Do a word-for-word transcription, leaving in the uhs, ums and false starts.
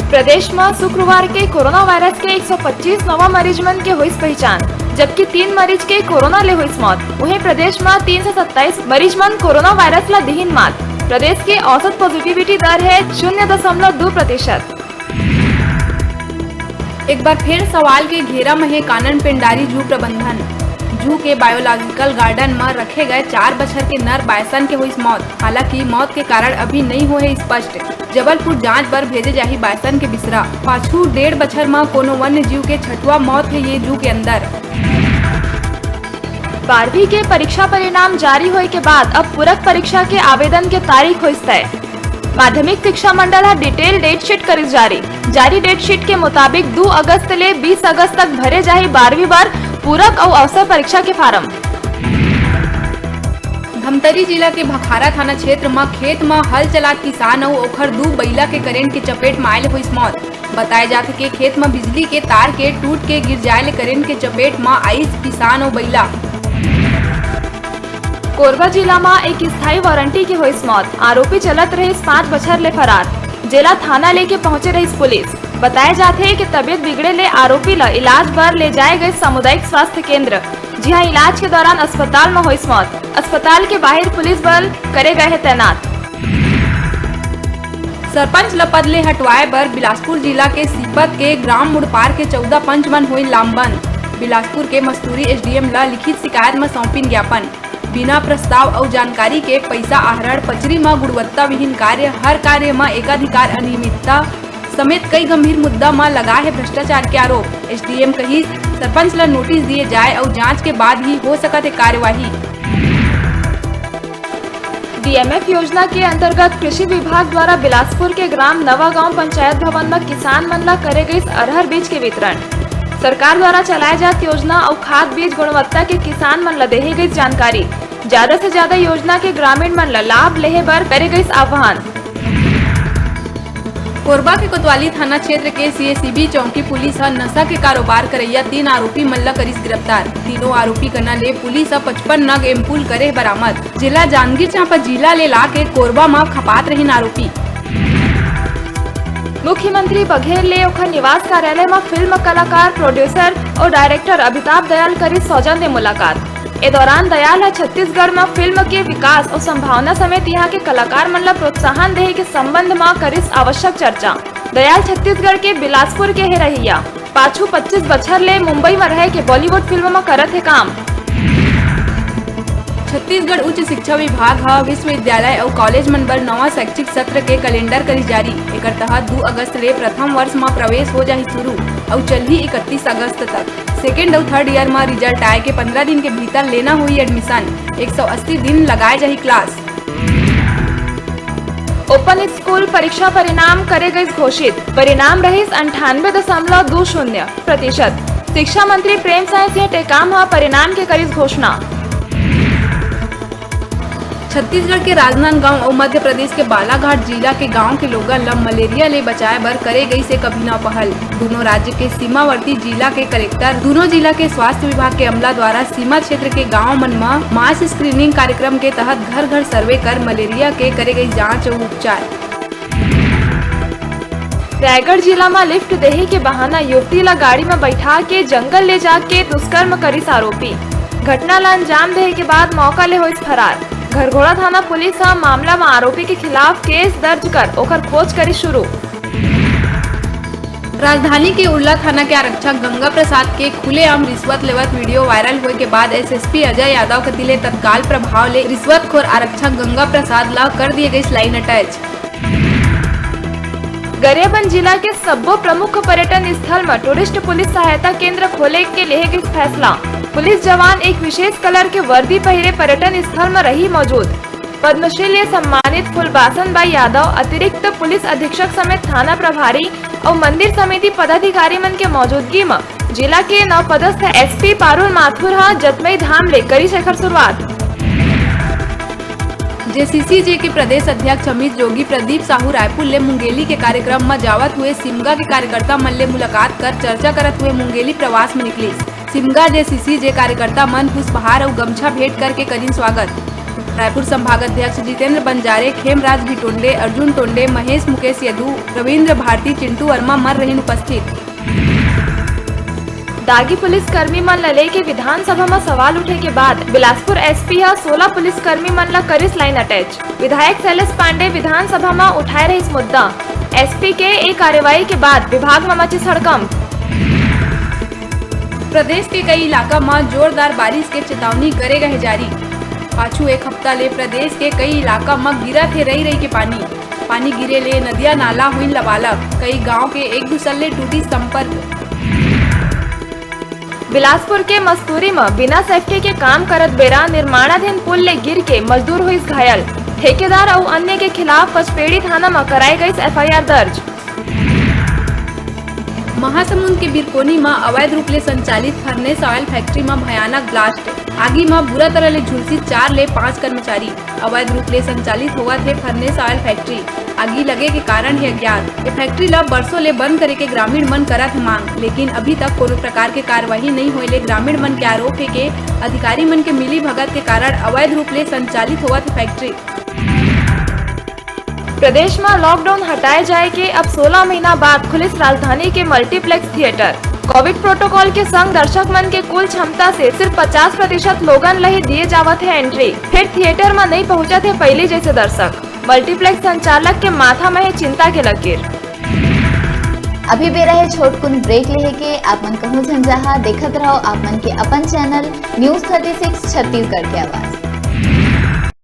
प्रदेश म शुक्रवार के कोरोना वायरस के एक सौ पच्चीस नवा मरीज मन के होइस पहचान, जबकि तीन मरीज के कोरोना ले होइस मौत। वहीं प्रदेश म तीन सौ सत्ताईस मरीज मन कोरोना वायरस ला दिहिन मात। प्रदेश के औसत पॉजिटिविटी दर है शून्य दशमलव दू प्रतिशत। एक बार फिर सवाल के घेरा में है कानन पेंडारी जू प्रबंधन। जू के बायोलॉजिकल गार्डन में रखे गए चार बछर के नर बायसन के होइस मौत। हालांकि मौत के कारण अभी नहीं होए स्पष्ट। जबलपुर जांच बर भेजे जाही बायसन के बिसरा। पाछू डेढ़ बछर म कोनो वन्य जीव के छठवा मौत हे ये जू के अंदर। बारहवीं के परीक्षा परिणाम जारी होए के बाद अब पूरक परीक्षा के आवेदन के तारीख होइस तय। माध्यमिक शिक्षा मंडल ह डिटेल डेट शीट करिस जारी। जारी डेट शीट के मुताबिक दू अगस्त ले बीस अगस्त तक भरे जाही बारहवीं बर पूरक अउ अवसर परीक्षा के फारम। धमतरी जिला के भखारा थाना क्षेत्र म खेत म हल चलात किसान अउ ओखर दू बइला के करंट के चपेट म आए ले होइस मौत। बताए जाथे के खेत म बिजली के तार के टूट के गिर जाए ले करंट के चपेट म आइस किसान अउ बइला। कोरबा जिला म एक स्थायी वारंटी के होइस मौत। आरोपी चलत रहिस पाँच बछर ले फरार। जेला थाना लेके पहुंचे रहिस पुलिस। बताए जाथे कि तबियत बिगड़े ले आरोपी ल इलाज बर ले जाए गए सामुदायिक स्वास्थ्य केंद्र, जिहां इलाज के दौरान अस्पताल म होइस मौत। अस्पताल के बाहिर पुलिस बल करे गए हे तैनात। सरपंच ल पद ले हटवाए बर बिलासपुर जिला के सीपत के ग्राम मुड़पार के चौदह पंच मन होइन लामबंद। बिलासपुर के मस्तूरी एसडीएम ल लिखित शिकायत म सौंपिन ज्ञापन। बिना प्रस्ताव अउ जानकारी के पइसा आहरण, पचरी म गुणवत्ता विहीन कार्य, हर कार्य म एकाधिकार अनियमितता समेत कई गंभीर मुद्दा म लगा हे भ्रष्टाचार के आरोप। एसडीएम कहिस, सरपंच ल नोटिस दिए जाए अउ जांच के बाद ही हो सकत हे कार्यवाही। डीएमएफ योजना के अंतर्गत कृषि विभाग द्वारा बिलासपुर के ग्राम नवागांव पंचायत भवन म किसान मन ला करे गइस अरहर बीज के वितरण। सरकार द्वारा चलाए जात योजना अउ खाद बीज गुणवत्ता के किसान मन ला देहे गइस जानकारी। ज्यादा से ज्यादा योजना के ग्रामीण मन ला लाभ लेहे बर करे गइस आह्वान। कोरबा के कोतवाली थाना क्षेत्र के सीएसीबी चौकी पुलिस ह नशा के कारोबार करइया तीन आरोपी मन ल करिस गिरफ्तार। तीनों आरोपी कना ले पुलिस ह पचपन नग एमपुल करे बरामद। जेला जांजगीर चांपा जिला ले लाके कोरबा म खपात रहिन आरोपी। मुख्यमंत्री बघेल ले ओखर निवास कार्यालय म फिल्म कलाकार, प्रोड्यूसर अउ डायरेक्टर अमिताभ दयाल करिस सौजन्य मुलाकात। ए दौरान दयाल ह छत्तीसगढ़ म फिल्म के विकास अउ संभावना समेत इहां के कलाकार मन ल प्रोत्साहन देहे के संबंध म करिस आवश्यक चर्चा। दयाल छत्तीसगढ़ के बिलासपुर के हे रहइया। पाछू पच्चीस बछर ले मुंबई म रह के बॉलीवुड फिल्म म करत हे काम। छत्तीसगढ़ उच्च शिक्षा विभाग ह विश्वविद्यालय अउ कॉलेज मन बर नवा शैक्षिक सत्र के कैलेंडर करिस जारी। एकर तहत दू अगस्त ले प्रथम वर्ष म प्रवेश हो जाही शुरू अउ चलही इकतीस अगस्त तक। सेकेंड अउ थर्ड ईयर म रिजल्ट आए के पंद्रह दिन के भीतर लेना होही एडमिशन। एक सौ अस्सी दिन लगाए जाही क्लास। ओपन स्कूल परीक्षा परिणाम करे गइस घोषित। परिणाम रहिस अंठानबे दशमलव दू शून्य प्रतिशत। शिक्षा मंत्री प्रेम साय सिंह टेकाम ह परिणाम के करिस घोषणा। छत्तीसगढ़ के राजनांदगांव अउ मध्य प्रदेश के बालाघाट जिला के गांव के लोगन ल मलेरिया ले बचाए बर करे गइस एक अभिनव पहल। दूनों राज्य के सीमावर्ती जिला के कलेक्टर, दूनों जिला के स्वास्थ्य विभाग के अमला द्वारा सीमा क्षेत्र के गांव मन म मास स्क्रीनिंग कार्यक्रम के तहत घर-घर सर्वे कर मलेरिया के करे गइस जांच अउ उपचार। रायगढ़ जिला म लिफ्ट देहे के बहाना युवती ल गाड़ी म बइठा के जंगल ले जाके दुष्कर्म करिस आरोपी। घटना ल अंजाम देहे के बाद मौका ले होइस फरार। घरघोड़ा थाना पुलिस ह मामला म आरोपी के खिलाफ केस दर्ज कर ओकर खोज करिस शुरू। राजधानी के उरला थाना के आरक्षक गंगा प्रसाद के खुलेआम रिश्वत लेवत वीडियो वायरल होए के बाद एसएसपी अजय यादव कति ले तत्काल प्रभाव ले रिश्वतखोर आरक्षक गंगा प्रसाद ला कर दिए गइस लाइन अटैच। गरियाबंद जिला के सब्बो प्रमुख पर्यटन स्थल म टूरिस्ट पुलिस सहायता केंद्र खोले के लेहे गइस फैसला। पुलिस जवान एक विशेष कलर के वर्दी पहिरे पर्यटन स्थल म रही मौजूद। पद्मश्री ले सम्मानित फुलबासन बाई यादव, अतिरिक्त पुलिस अधीक्षक समेत थाना प्रभारी अउ मंदिर समिति पदाधिकारी मन के मौजूदगी म जिला के नवपदस्थ एसपी पारुल माथुर ह जतमई धाम ले करिस एखर शुरुआत। जेसीसीजे के प्रदेश अध्यक्ष अमित जोगी प्रदीप साहू रायपुर ले मुंगेली के कार्यक्रम म जावत हुए सिमगा के कार्यकर्ता मन ले मुलाकात कर चर्चा करत हुए मुंगेली प्रवास म निकलिस। सिमगा जेसीसीजे कार्यकर्ता मन पुष्पहार अउ गमछा भेंट करके करिन स्वागत। रायपुर संभाग अध्यक्ष जितेंद्र बंजारे, खेमराज भिटोंडे, अर्जुन टोंडे, महेश मुकेश यदु, रविंद्र भारती, चिंटू वर्मा मन रहिन उपस्थित। दागी पुलिसकर्मी मन ल लेके विधानसभा म सवाल उठे के बाद बिलासपुर एसपी ह सोलह पुलिसकर्मी मन ल करिस लाइन अटैच। विधायक शैलेश पांडे विधानसभा म उठाए रहिस मुद्दा। एसपी के ए कार्रवाई के बाद विभाग म मचिस हड़कंप। प्रदेश के कई इलाका म जोरदार बारिश के चेतावनी करे गए हे जारी। पाछू एक हफ्ता ले प्रदेश के कई इलाका म गिरत हे रई रई के पानी। पानी गिरे ले नदिया नाला होइन लबालब। कई गांव के एक दूसर ले टूटिस संपर्क। बिलासपुर के मस्तूरी म बिना सेफ्टी के काम करत बेरा निर्माणाधीन पुल ले गिर के मजदूर होइस घायल। ठेकेदार अउ अन्य के खिलाफ पचपेड़ी थाना म कराए गइस एफआईआर दर्ज। महासमुंद के बिरकोनी म अवैध रूप ले संचालित फर्नेस ऑयल फैक्ट्री म भयानक ब्लास्ट। आगी म बुरा तरह ले झुलसी चार ले पांच कर्मचारी। अवैध रूप ले संचालित होवत हे फर्नेस ऑयल फैक्ट्री। आगी लगे के कारण हे अज्ञात। ये फैक्ट्री ल बरसों ले बंद करे के ग्रामीण मन करत हे मांग, लेकिन अभी तक कोनो प्रकार के कार्यवाही नइ होए ले ग्रामीण मन के आरोप हे के अधिकारी मन के मिली भगत के कारण अवैध रूप ले संचालित होवत हे फैक्ट्री। प्रदेश म लॉकडाउन हटाए जाए के अब सोलह महीना बाद खुलिस राजधानी के मल्टीप्लेक्स थिएटर। कोविड प्रोटोकॉल के संग दर्शक मन के कुल क्षमता से सिर्फ पचास प्रतिशत लोगन ल ही दिए जावत हे एंट्री। फेर थिएटर म नइ पहुंचत हे पहिली जैसे दर्शक। मल्टीप्लेक्स संचालक के माथा म हे चिंता के लकीर। अभी बेरा हे छोटकुन ब्रेक लेहे के। आप मन कहूं झन जहां, देखत रहो आप मन के अपन channel news thirty six Chhattisgarh के आवाज।